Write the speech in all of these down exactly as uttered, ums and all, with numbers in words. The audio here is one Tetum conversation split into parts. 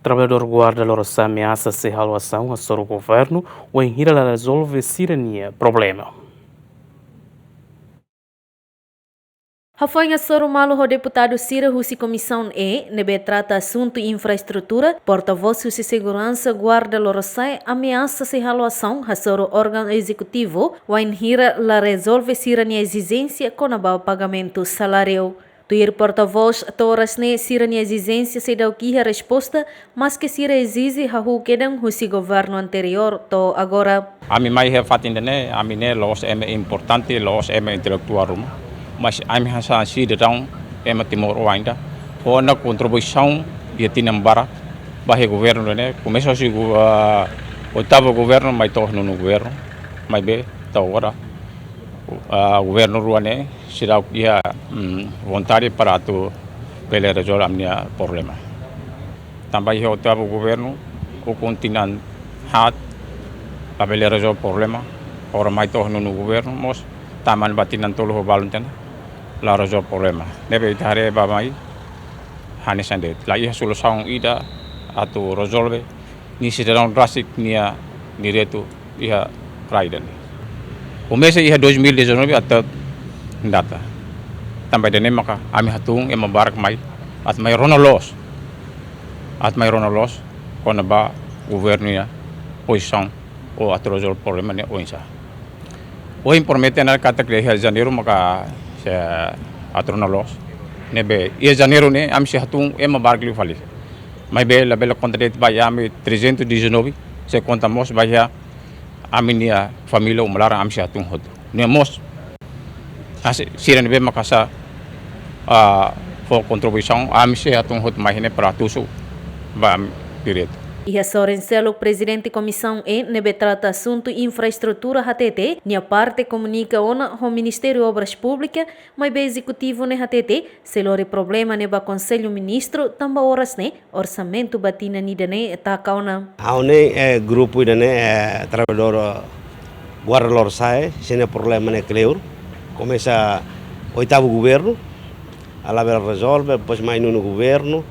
Traballadór Guarda Lorosa'e ameasa sei halo asaun hasoru governu wainhira la rezolve sira-nia problema. Hafoin hasoru malu ho deputadu sira husi Komisaun E ne'ebé trata asuntu infraestrutura, portavós husi seguransa Guarda Lorosa'e ameasa sei halo asaun hasoru órgaun ezekutivu wainhira la rezolve sira-nia ezijénsia kona-ba pagamentu saláriu. Tuir portavós, to'o oras ne'e sira-nia ezijénsia seidauk iha resposta, maske sira ezije hahú kedan husi governu anteriór to'o agora. Ami mai iha fatin ida-ne'e, ami ne'e la'ós ema importante, la'ós ema intelektuál ruma. Mas ami hanesan sidadaun ema timoroan ida, ho ona kontribuisaun iha tinan barak ba iha governu ne'e, komesa husi go-, ah, oitavu governu mai to'o nonu governu, maibé to'o agora, ah, governu rua ne'e seidauk iha, mm, vontade para atu bele rezolve ami-nia problema. Tanba iha oitavu governu, ukun tinan haat, labele rezolve problema. Agora mai to'o nonu governu mós, tama ba tinan tolu ho balun tiha ona, la rezolve problema. Ne'ebé ita haree ba mai, hanesan de'it. La iha solusaun ida atu rezolve, nia sidadaun rasik nia direitu iha rai ida-ne'e. Komesa iha dois mil e dezanove até data. Tanba ida-ne'e maka ami hatún ema barak mai, atu mai rona loos. Atu mai rona loos kona-ba governu nia pozisaun ou atu rezolve problema ne'e oinsá. Ohin promete ona katak iha Janeiru maka sei atu rona loos. Ne'ebé iha Janeiru ne'e ami sei hatún ema barak liu fali. Maibé labele konta de'it ba iha ami trezentos e dezanove, sei konta mós ba iha ami-nia família uma laran ami sei hatún hotu. Ne'e mós, ah, se, sira ne'ebé maka sa, ah, fó kontribuisaun, ami sei hatún hotu mai ne'e para tusu ba ami direitu. Iha sorin seluk, Prezidente Komisaun E ne'ebé trata asuntu infraestrutura hatete, nia parte komunika ona ho Ministériu Obras Públikas, maibé ezekutivu ne'e hatete sei lori problema ne'e ba Konsellu Ministru, tanba oras ne'e orsamentu ba tinan ida-ne'e taka ona. Ha'u ne'e, eh, grupu ida-ne'e, eh, traballadór, eh, Guarda Lorosa'e, sira-nia problema ne'e kleur. Komesa oitavu governu, labele rezolve, depois mai nonu governu.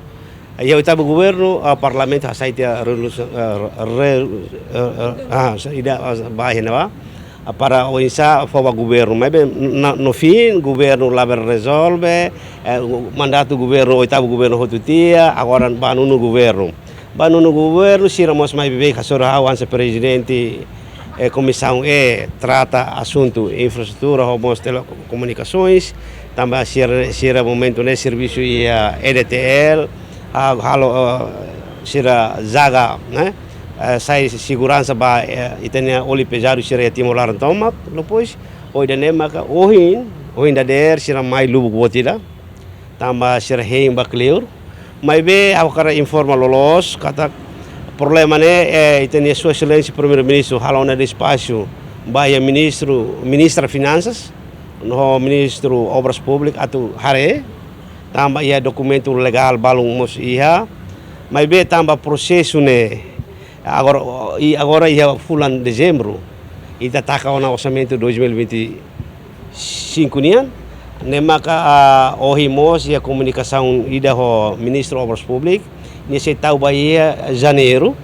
Iha oitavu governu, ah, Parlamentu hasai tiha rezolusaun, eh, re-, eh, eh, ah, sa-, ida, ah, ba iha ne'ebá, ah, para oinsá fó ba governu. Maibé na, no fim, governu labele rezolve, eh, mandatu governu, oitavu governu hotu tiha, agora ba nonu governu. Ba nonu governu, sira mós mai bebeik hasoru ha'u hanesan prezidente, eh, Komisaun E trata asuntu infraestrutura ho mós telekomunikasoens, tanba sira, sira momentu ne'e servisu iha E D T L, ah, halo, eh, sira jaga, ne'e? Eh, sai seguransa ba, eh, ita-nia óleu pezadu sira iha Timor laran tomak, depois, ohin ida-ne'e maka ohin, ohin dadeer sira mai lubuk boot ida, tanba sira hein ba kleur. Maibé, ha'u hakarak informa loloos, katak problema ne'e, eh, ita-nia Sua Exelénsia Primeiru-Ministru halo ona despaxu ba iha Ministru, Ministra Finansas, no Ministru Obras Públikas atu haree, tanba iha dokumentu legál balun mós iha, maibé tanba prosesu ne'e, agora, i agora iha fulan Dezembru, ita taka ona orsamentu dois mil e vinte e cinco nian, ne'e maka, ah, ohin mós iha komunikasaun ida ho Ministru Obras Públikas, nia sei tau ba iha Janeiru,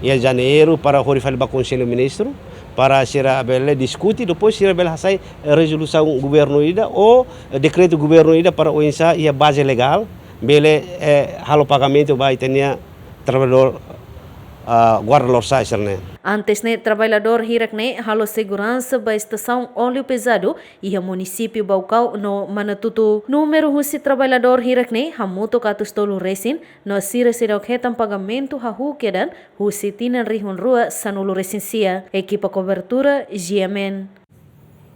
iha Janeiru para hodi fali ba Konsellu Ministru, para sira bele diskute, depois sira bele hasai rezolusaun governu ida ou dekretu governu ida para oinsá iha baze legál, bele, eh, halo pagamentu ba ita-nia traballadór, ah, Guarda Lorosa'e sira-ne'e. Antes ne'e, traballadór hirak ne'e halo seguransa ba estasaun óleu pezadu iha munisípiu Baucau no Manatuto. Númeru husi traballadór hirak ne'e hamutuk atus tolu resin, no sira seidauk hetan pagamentu hahú kedan husi tinan rihun rua sanulu resin sia. Ekipa kobertura, G M N.